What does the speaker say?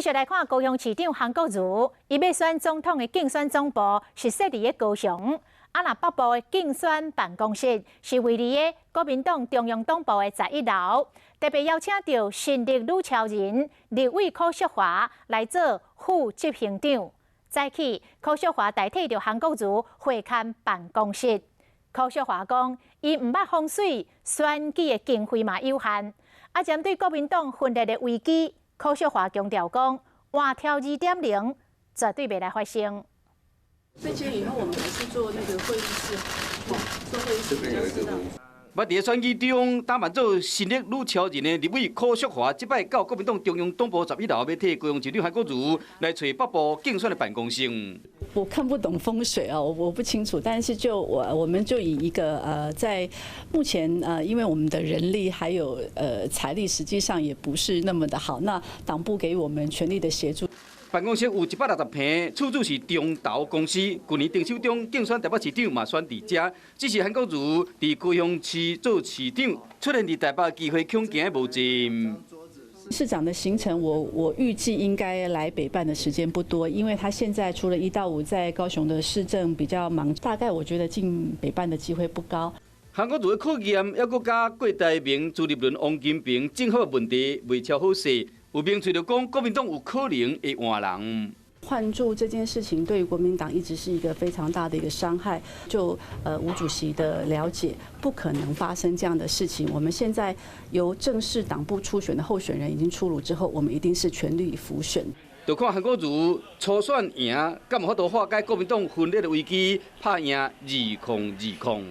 續來看高雄市長韓國瑜，伊欲選總統的競選總部是設佇咧高雄，啊若北部的競選辦公室是位佇咧國民黨中央黨部的11樓，特別邀請著新竹女超人立委柯淑華來做副執行長。早起，柯淑華代替著韓國瑜會勘辦公室。柯淑華講，伊毋捌風水，選舉的經費嘛有限，啊，針對國民黨分裂的危機。柯淑華強調講，紈柱2.0絕對袂來發生。所以以後我們還是做那個會議室，做會議室比較適當。捌佇咧選舉中打扮做新竹女超人的立委柯淑華，這擺到國民黨中央黨部十一樓，欲替高雄市長韓國瑜來揣北部競選的辦公室。我看不懂風水啊，我不清楚。但是就我們就以一個在目前因為我們的人力還有財力，實際上也不是那麼的好。那黨部給我們全力的協助。辦公室有160坪，厝主是中投公司。舊年丁守中競選台北市長嘛選佇遮，只是韓國瑜佇高雄市做市長，出現佇台北機會恐驚無盡。市長的行程我預計應該來北辦的時間不多，因為他現在除了1到5在高雄的市政比較忙，大概我覺得進北辦的機會不高。韓國瑜的考驗，猶閣佮郭台銘、朱立倫、王金平整合問題袂超好勢。有名嘴就講，國民黨有可能會換人。換柱這件事情對於國民黨一直是一個非常大的一個傷害。就吳主席的了解，不可能發生這樣的事情。我們現在由正式黨部初選的候選人已經出爐之後，我們一定是全力輔選。就看韓國瑜初選贏，敢有法度化解國民黨分裂的危機，拍贏2020。